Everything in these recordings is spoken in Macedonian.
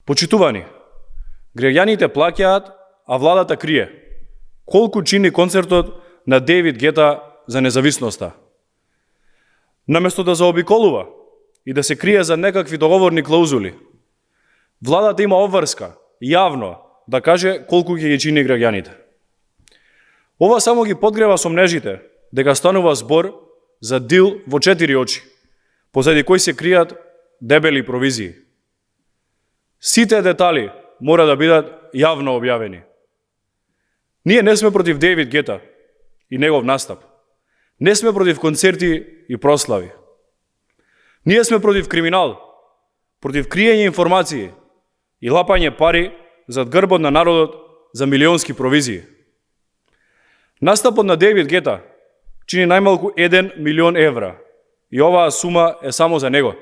Почитувани, граѓаните плаќаат, а владата крие. Колку чини концертот на Дейвид Гета за независноста? Наместо да заобиколува и да се крие за некакви договорни клаузули, владата има обврска, јавно, да каже колку ќе ги чини граѓаните. Ова само ги подгрева сомнежите дека станува збор за дил во 4 очи, позади кој се кријат дебели провизии. Сите детали мора да бидат јавно објавени. Ние не сме против Дейвид Гета и негов настап. Не сме против концерти и прослави. Ние сме против криминал, против криење информации и лапање пари зад грбот на народот за милионски провизии. Настапот на Дейвид Гета чини најмалку 1 милион евра и оваа сума е само за него.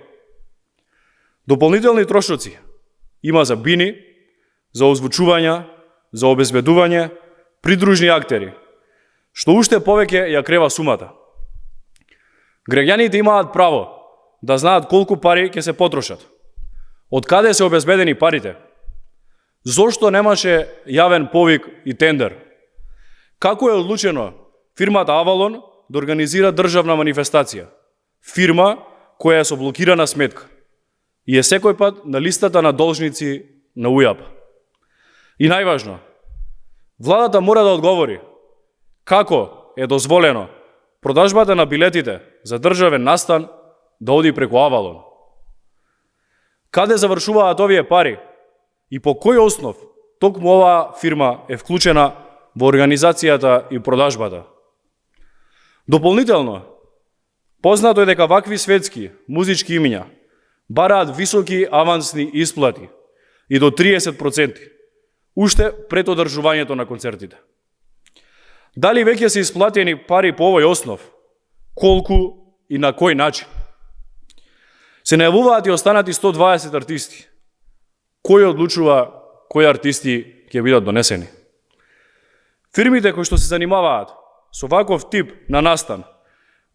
Дополнителни трошоци има за бини, за озвучувања, за обезбедување, придружни актери, што уште повеќе ја крева сумата. Граѓаните имаат право да знаат колку пари ќе се потрошат, од каде се обезбедени парите, зошто немаше јавен повик и тендер, како е одлучено фирмата Авалон да организира државна манифестација, фирма која е со блокирана сметка и е секој пат на листата на должници на УЈАП. И најважно, владата мора да одговори како е дозволено продажбата на билетите за државен настан да оди преку Авалон. Каде завршуваат овие пари и по кој основ токму оваа фирма е вклучена во организацијата и продажбата. Дополнително, познато е дека вакви светски музички имиња бараат високи авансни исплати и до 30%, уште пред одржувањето на концертите. Дали веќе се исплатени пари по овој основ? Колку и на кој начин? Се најавуваат и останати 120 артисти. Кој одлучува кои артисти ќе бидат донесени? Фирмите кои што се занимаваат со ваков тип на настан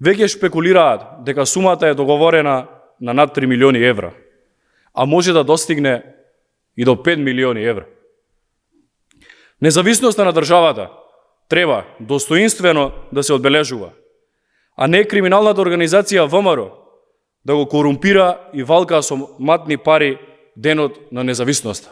веќе шпекулираат дека сумата е договорена на над 3 милиони евра, а може да достигне и до 5 милиони евра. Независноста на државата треба достоинствено да се одбележува, а не криминалната организација ВМРО да го корумпира и валка со матни пари денот на независноста.